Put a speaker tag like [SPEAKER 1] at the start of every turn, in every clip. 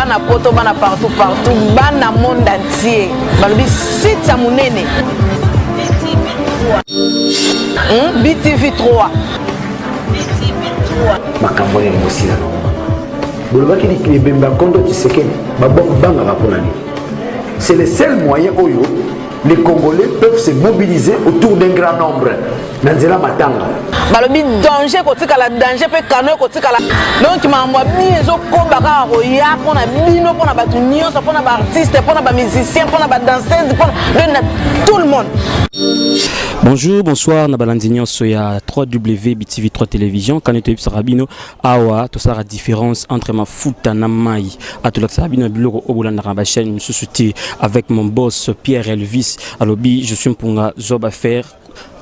[SPEAKER 1] Bana poto, bana partout partout, bana monde entier. Balobi site ya munene. BTV 3.
[SPEAKER 2] Makambo nini mosila na bolobaki ebembe ya kondo Tshisekedi babangaka mpona nini? C'est le seul moyen oyo les Congolais peuvent se mobiliser autour d'un grand nombre na nzela matanga.
[SPEAKER 1] Balobi danger kotikala danger mpe kano ekotikala, donc makambo ya bino ezokoba kaka koya mpona bino, mpona bato nyonso, mpona baartiste, mpona bamusicien, mpona badanseuse, mpona donc na tout le monde.
[SPEAKER 3] Bonjour, bonsoir, na balandi nyonso ya 3W BTV 3 Télévision. Quand toyebisaka bino awa, tosalaka différence entre mafuta na mai. Atolakisaka bino biloko oyo bolandaka na bachaîne mosusu te. Avec mon boss Pierre Elvis, alobi je suis mpunga zob affaire,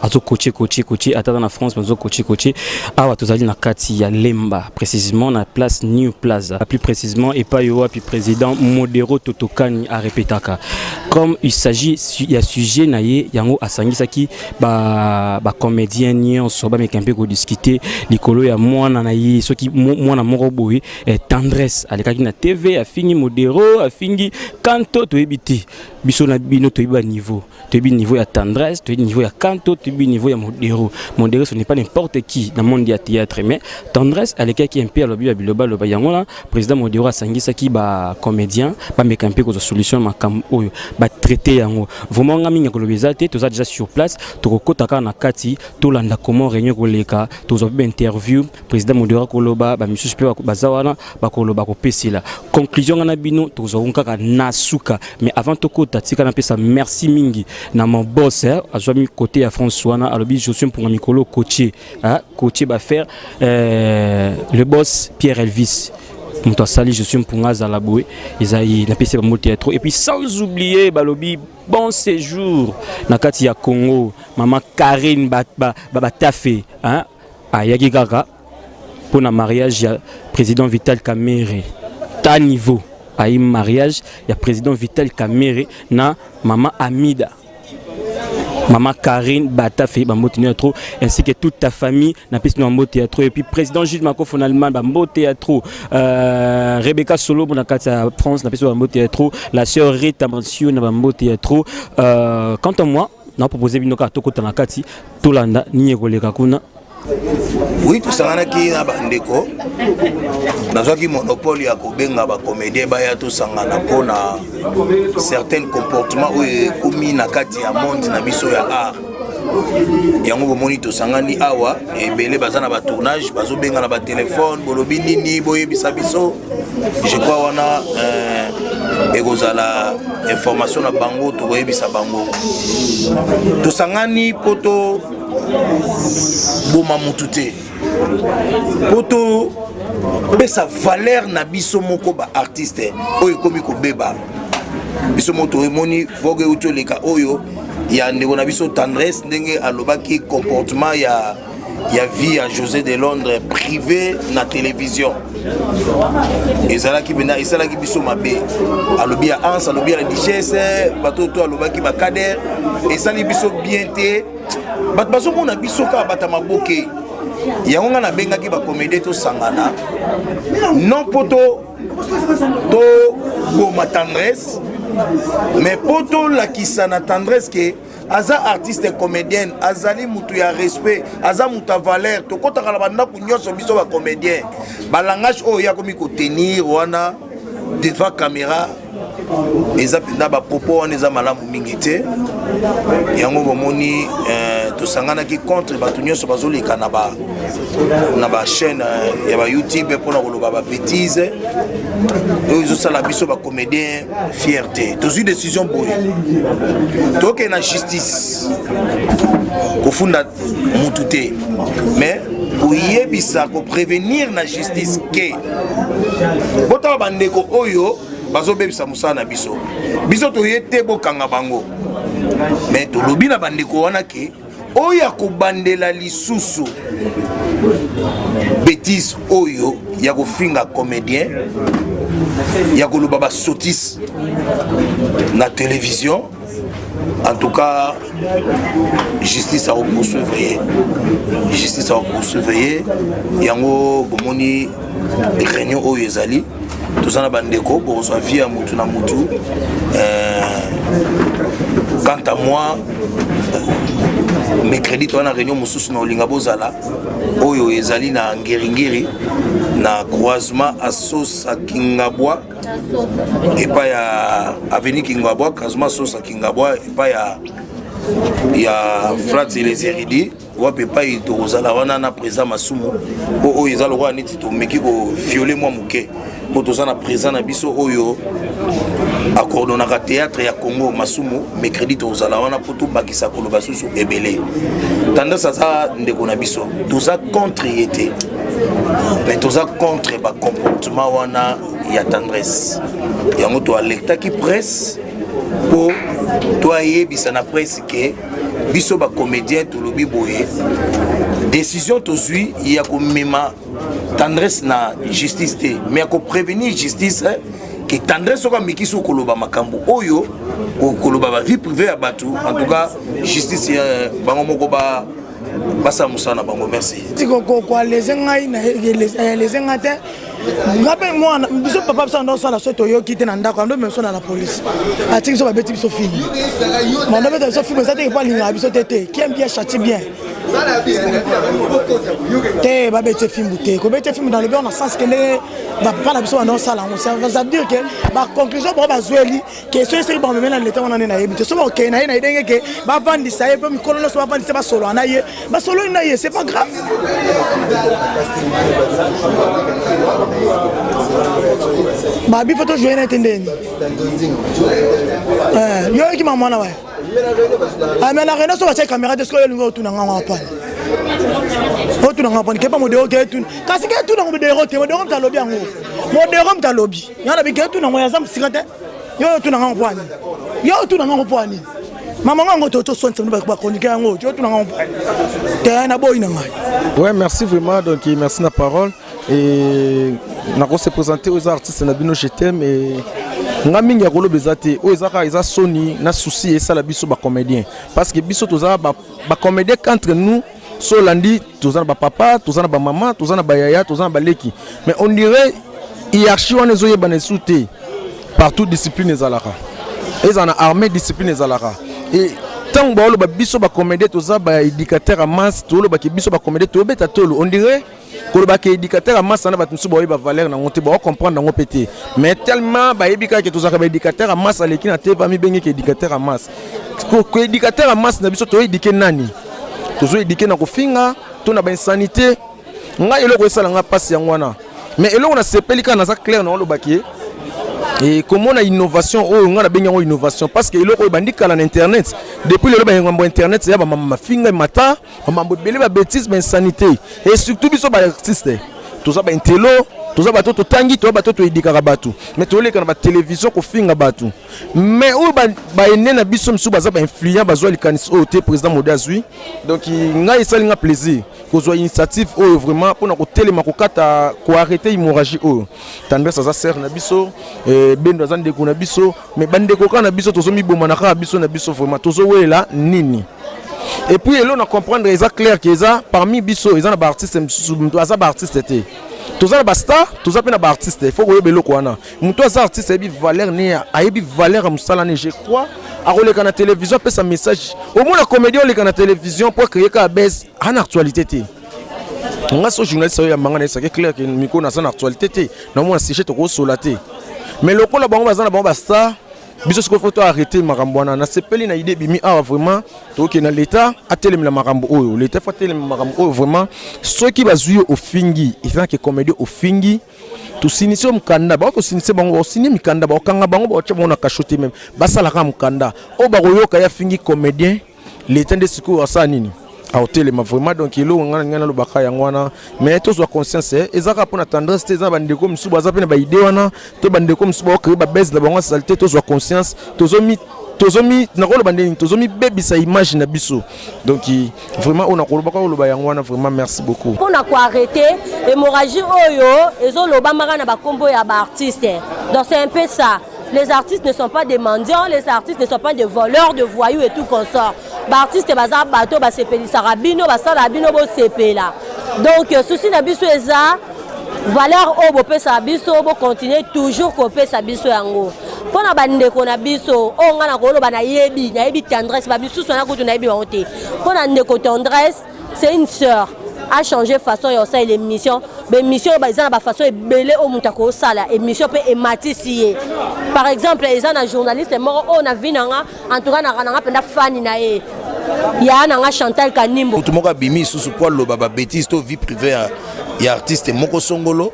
[SPEAKER 3] azokoche koche koche ata na France, bazokoche koche. Awa tozali na kati ya Lemba, précisément na place New Plaza, plus précisément epai wapi président Modero Totokani arepetaka. Comme il s'agit ya sujet na ye, yango asangisaki bacomédien nyonso, bameka mpe kodiscuter likolo ya mwana na ye. Soki mwana moko boye Tendresse alekaki na TV, afingi Modero, afingi Kanto, toyebi te. Biso na bino toyebi baniveau, toyebi niveau ya Tendresse, toyebi niveau ya Kanto, toyebi niveau ya Modero. Modero, ce n'est pas n'importe qui dans le monde ya théâtre, mais Tendresse alekaki mpe, alobi ya biloba loba. Yango wana président Modero asangisaki bacomédien, bameka mpe kozwa solution ya makambo oyo, batraite yango. Vraiment, nga mingi ya koloba eza te. Toza déjà sur place, tokokɔta kaka na kati, tolanda comment réunion koleka. Tozwa mpe bainterview, président Modero akoloba, bamisusu mpe baza wana bakoloba, kopesela conclusion. Nga na bino tokozwa kaka na suka. Mais avant tokota, tika napesa merci mingi na mon boss azwami côté ya France wana. Alobi Josue Mpunga mikolo coaché, hein, coaché bafaire le boss Pierre Elvis, moto asali Josue Mpunga azala boye, eza ye. Napesi bango théâtre. Et puis sans oublier, balobi bon séjour na kati ya Congo, mama Karine Batafe, hein, ayaki kaka mpona mariage ya président Vital Kamerhe. Ta niveau ayi mariage ya président Vital Kamerhe na mama Amida, mama Karine Batafe, bambote ya trop, ainsi que toute ta famille. Napesi no bambote ya trop. Et puis président Jules Makofo na Allemagne, bambote ya trop. Rebecca Solobo na kati ya France, napesi bambote ya trop. La sœur Rita Mansio na bambote ya trop. Quant à moi, na proposé bino kaka tokota na kati, tolanda nini ekoleka kuna.
[SPEAKER 4] Oui, tosanganaki na bandeko. Nazwaki monopole ya kobenga bacomédien baya tosangana mpona certain comportement oyo ekomi na kati ya monde na biso ya art. Yango bomoni tosangani awa. Ebele baza na batournage, bazobenga na batelefone: "Bolobi nini? Boyebisa biso." Je crois wana ekozala information na bango, tokoyebisa bango. Tosangani mpo to boma mutu te, mpo topesa valeur na biso moko baartiste oyo ekomi kobeba. Biso moko toemoni vogue euti oleka oyo ya ndeko na biso Tendresse, ndenge alobaki comportement ya vie ya José de Londres privé na télévision ezalaki mpena, esalaki biso mabe. Alobi ya Anse, alobi ya la Duchesse, bato to alobaki bacader, esali biso bien te. Bato bazomona biso kaka bata maboke. Yango ngai nabengaki bacomédien tosangana, non mpo toboma Tendresse, mais mpo tolakisa na Tendresse ke aza artiste comédienne, azali mutu ya respect, aza mutu ya valeur. Tokɔtaka na bandako nyonso, biso bacomédien. Balangage oyo ya komi kotenir wana devant caméra, eza mpenza bapropos wana eza malamu mingi te. Yango bomoni tosanganaki contre bato nyonso bazoleka na bachaîne ya baYouTube mpona koloba babêtise oyo ezosala biso bacomédien fierté. Tozwi décision boye: tokende na justice kofunda mutu te, mais koyebisa, koprévenir na justice ke botala bandeko oyo bazobebisa mosala na biso. Biso toye te bokanga bango, mais tolobi na bandeko wana ke oyo akobandela lisusu bétise oyo ya kofinga comédien, ya koloba basotise na télévision. En tout cas, justice akopoursuivre ye, justice akopoursuivre ye. Yango bomoni réunion oyo ezali, toza na bandeko, bokozwa vie ya mutu na mutu. Quant à moi, mercredi toza na réunion mosusu na olinga bozala, oyo ezali na Ngiringiri, na croisement Asosa Kingabwa, epai ya avenue Kingabwa, croisement Asosa Kingabwa, epai ya Flat les Érudits, wapi epai tokozala wana na président Masumu. Po oyo eza lokola neti tomeki kovioler mwa moke, mpo toza na président na biso oyo acoordonnaka théâtre ya Congo, Masumu. Mercredi tokozala wana mpo tobakisa koloba susu ebele. Tendance aza ndeko na biso, toza contre ye te, mais toza contre bacomportement wana ya Tendresse. Yango toalertaki presse mpo toayebisa na presse ke biso bacomédien tolobi boye: décision tozwi ya komema Tendresse na justice te, mais ya koprévenir justice ke Tendresse soki ameki so koloba makambo oyo, koloba bavie privée ya bato, en tout cas justice bango moko basala mosala na bango. Merci.
[SPEAKER 5] Koaleze ngai, eleze ngai te. Nga mpe mwana biso, papa biso ando osala so toyoki te na ndako, ando meme so na la police atiki biso, babeti biso film, bando beta biso film. Eza teke po alingaka biso te te. Qui aime bien châtie bien te. Babeti fimbu te, kobeti fimbu dans le bien na sens ke ndenge bapapa na biso bando osala yango, ça veut dire ke baconclusion bango bazweli question eseki bameme na leta wana nde nayebi te. So bakokende na ye na ye ndenge ke bavandisa ye mpe mikolo nyonso bavandisa, basolola na ye, basololi na ye, c'est pas grave. Babi fo tojoye na ye te. Ndeni yo yoki mama wana wa mais na réunion so batie caméra te. Soki olingi otuna ngango apana, otuna ngango apana, kepa modero ke etuna, kasi ke etuna ngo modero te. Modero moto alobi yango, modero moto alobi nga na bi ke etuna ngo aza mosika te. Yo otuna ngango mpo ani? Yo otuna ngango mpo ani? Mama ngango tosonisa bachronique yango. Yo otuna ngango mpo ani te? Naboyi na ngai.
[SPEAKER 6] Ouais, merci vraiment. Donc, merci la parole. Et on se présenter aux artistes na bino, je t'aime. Et nga mingi ya koloba eza te. Oyo eza kaka eza soni na souci esala biso bacomédien, parce que biso toza bacomédien entre nous. So olandi, toza na bapapa, toza na bamama, toza na bayaya, toza na baleki, mais on dirait hiérarchie wana ezoyebana esu te. Partout discipline ezalaka, ezala na armée discipline ezalaka. Et ntango baoloba biso bacomédien toza baéducateur ya masse, tolobaki biso bacomédien tobeta tolo, on dirait kolobaka éducateur ya masse wana, bato mosusu baoyeba valeur nango te, baocomprendre yango mpe te. Mais tellement bayebi kaka tozalaka baéducateur ya masse, aleki na te, bamibengeki éducateur ya masse. Koéducateur ya masse na biso, toéduquer nani? Tozoéduquer na kofinga to na bainsanité. Ngai eloko esala nga mpasi yango wana. Mais eloko nasepeli kaka, naza clair na olobaki e komona innovation oyo ngai nabengi yango innovation, parce que eloko oyo ebandi kala na internet. Depuis lelo bayambo internet ya bamama mafinga emata, bamambo ebele, babêtise, bainsanité. Et surtout biso baartiste toza baintello, toza bato totangi, toza bato toéduquaka bato, mais toleka na batélévision kofinga bato. Mais oyo baene na biso mosusu baza bainfluent, bazwa likanisi oyo te. Président Mode azwi. Donc ngai esali nga plaisir kozwa initiative oyo vraiment mpona kotelema, kokata, koarrêter hémorragie oyo. Tendresse aza sœur na biso, Bendo aza ndeko na biso, mais bandeko kaka na biso tozomiboma kaka biso na biso. Vraiment tozowelela nini? Et puis elo na comprendre, eza clair ke eza parmi biso, eza na baartiste mosusu moto aza baartiste te. Toza na bastar, toza mpe na baartiste. Il faut koyeba eloko wana. Moto aza artiste ayebi valeur ne, ayebi valeur ya mosala ne. Je crois akoleka na télévision, apesa message. Omona comédien oleka na télévision mpo acréer kaka buzz, ana actualité te. Nga so journaliste oyo yambanga, nayebisaki clair ke miko naza na actualité te, naomona sujet tokosola te. Mais lokola bango baza na bango bastar, biso sikoyo faut to arrêter makambo wana. Nasepeli na idée ebimi awa. Vraiment tokokende na l'état atelemela makambo oyo. L'état faut atelemela makambo oyo vraiment. Soki bazwi yo ofingi, etanke comédien ofingi, tosinisi yo mokanda, bakosinisi bango, bakosini mikanda, bakokanga bango, bakotya bango na cachot te. Même basalaka mokanda oyo bakoyoka ye afingi comédien, l'état nde sikoyo asala nini? Aotelema vraiment. Donc eloko ngai ngai nalobaka yango wana. Mais tozwa conscience, eza kaka mpona Tendresse te, eza na bandeko mosusu baza mpe na baidée wana, to bandeko mosusu baocréer babuzz na bango asali te. Tozwa conscience, tozomi tozomi nakoloba ndeni, tozomibebisa image na biso. Donc vraiment oyo nakolobaka koloba yango wana. Vraiment merci beaucoup.
[SPEAKER 7] Mpona koarrêter hémorragie oyo ezolobamaka na bakombo ya baartiste, donc c'est un peu ça. Les artistes ne sont pas des mendiants, les artistes ne sont pas des voleurs, de voyous et tout consort. Ba artistes baza bato basepelisaka bino, basala bino bosepela. Donc souci na biso eza valeur oyo bopesaka biso, bocontinue toujours kopesa biso yango. Mpo na bandeko na biso oyo ngai nakoloba, nayebi, nayebi Tendresse, bamisusu wana kutu nayebi bango te. Mpo na ndeko Tendresse, c'est une sœur, a changé façon ya kosala émission. Baémission oyo eza na bafaçon ebele oyo moto akosala émission mpe ematisi ye. Par exemple, eza na journaliste moko oyo na vi nanga, en tout cas naka nanga mpenza fani na ye, ya nanga Chantal Kanimbo.
[SPEAKER 4] Motu moko abimi lisusu mpo aloba babêtises to vie privée ya artiste moko songolo,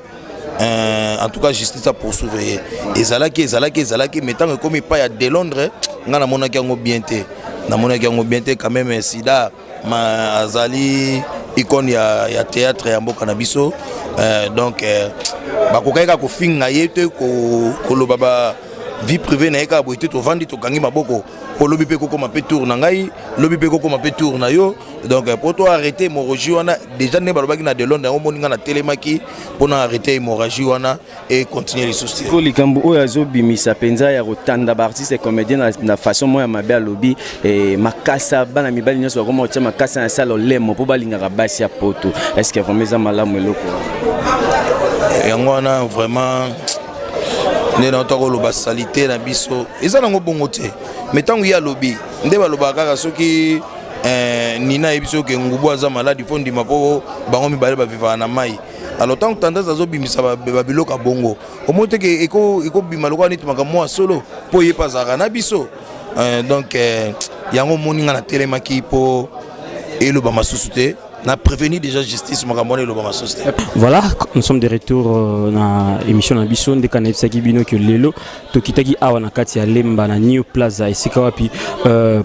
[SPEAKER 4] en tout cas justice apoursuivre ye. Ezalaki, ezalaki, ezalaki, mais ntango ekomi epai ya de Londres, ngai namonaki yango bien te, namonaki yango bien te quand même. Sida ma azali icône ya théâtre ya mboka na biso, donc bakokaki kaka kofinga ye te, koloba ba vie privée na ye kaka boye te. Tovandi, tokangi maboko mpo lobi mpe kokóma mpe tour na ngai, lobi mpe kokóma mpe tour na yo. Donc po to arrêter hémorragie wana déjà, ndenge balobaki na de Londres yango, omoni ngai natelemaki mpona arrêter hémorragie wana e continue lisusu te.
[SPEAKER 8] Ko likambo oyo azobimisa mpenza ya kotanda baartiste comédien na façon moko ya mabe, alobi makasa, bana mibali nyonso bakoma kotia makasa na sala olemo mpo balingaka basi ya poto. Est ce que vraiment eza malamu eloko
[SPEAKER 4] wana? Yango wana vraiment nde na koloba salité na biso eza nango bongo te. Mais ntango ye alobi, nde balobaka kaka soki nina ayebi soki ngubu aza maladi, fo ndima mpo bango mibale bavivaka na mai. Alors ntango Tendresse azobimisa babiloko ya bongo, omoni teke ekobima lokola neti makambo mwa solo mpo ye mpe azalaka na biso. Donc yango omoni nga natelemaki mpo eloba masusu te, na prévenu déjà justice, makambo wana eloba masusu te.
[SPEAKER 3] Voilà, nous sommes de retour na émission na biso. Ndeka nayebisaki bino ke lelo tokitaki awa na kati ya Lemba na New Plaza, esika wapi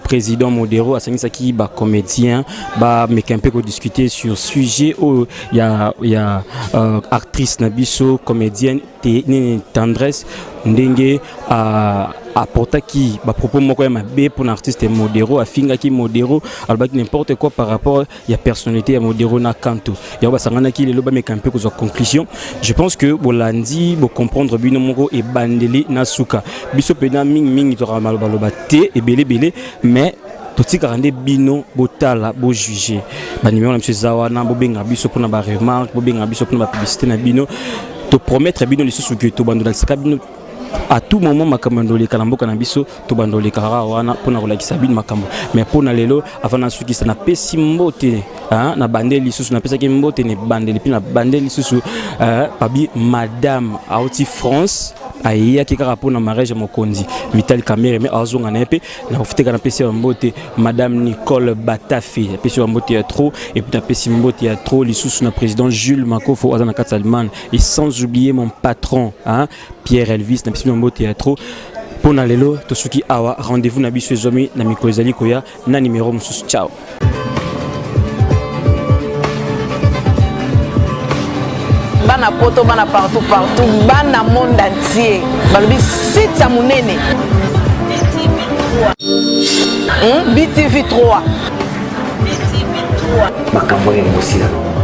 [SPEAKER 3] président Modero asangisaki bacomédien, bameka mpe kodiscuter sur sujet oyo ya actrice na biso comédienne te, nini, Tendresse, ndenge apportaki bapropos moko ya mabe mpona artiste Modero. Afingaki Modero, alobaki n'importe quoi par rapport ya personnalité ya Modero na kanto. Yango basanganaki lelo, bameka mpe kozwa conclusion. Je pense que bolandi, bocomprendre bino moko ebandeli na suka. Biso mpena mingimingi tokaka malobaloba te ebelebele, mais totikaka nde bino botala, bojuge. Banimero na biso eza wana, bobengaka biso mpona baremarque, bobengaka biso mpona bapublicité na bino. Topromettre bino lisusu ke tobandolakisaka bino à tout moment makambo ya ndoleka na mboka na biso. Tobanda oleka kaka wana mpona kolakisa bino makambo. Mais mpona lelo, avant nasukisa, napesi mbote na bandeli lisusu, napesaki mbote na ebandeli mpe na bandeli lisusu pabi madame auti France, ayeyaki kaka mpona mariage ya mokonzi Vital Kamerhe, mais azonga na ye mpe. Nakofuteka, napesi ya mbote madame Nicole Batafe, napesi ya mbote ya trop. Et puis napesi mbote ya trop lisusu na président Jules Makofo, aza na kati ya Allemagne, et sans oublier mon patron, hein, Pierre Elvis, napesi bino mbote ya trop. Mpona lelo tosuki awa. Rendez-vous na biso ezwami na mikolo ezali koya na nimero mosusu. Ciao.
[SPEAKER 1] Bana poto, bana partout partout, bana monde entier, balobi site ya monene, BTV 3.
[SPEAKER 2] Makambo nini mosila nango?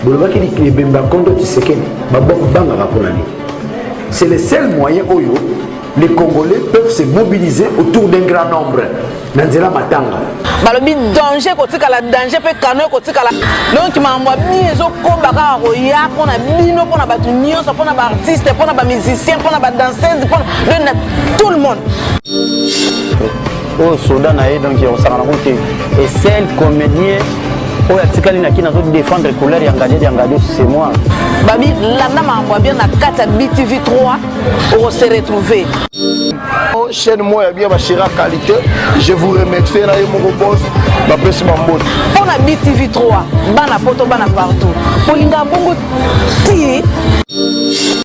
[SPEAKER 2] Bolobaki ebembe ya kondo Tshisekedi, babangaka mpona nini? C'est le seul moyen oyo les Congolais peuvent se mobiliser autour d'un grand nombre na nzela matanga.
[SPEAKER 1] Balobi danger kotikala danger mpe kano ekotikala. Donc makambo ya bien ezokoba kaka koya mpona bino, mpona bato nyonso, mpona baartiste, mpona bamusicien, mpona badanseuse, mpona donc na tout le monde.
[SPEAKER 9] Oyo soda na ye, donc akosaka nango te. Et seul comédien oyo atikali na kini azodéfendre couleur ya Ngadi ya Ngadi, c'est moi.
[SPEAKER 1] Babi landa makambo ya bien na kati ya BTV 3, okose retrouver.
[SPEAKER 4] Chaîne moko ya bien, bachéra qualité, je vous remercie. Na ye moko boss, bapesi bambote.
[SPEAKER 1] Mpo na BTV 3, bana poto, bana partout, bolinga bongo ti.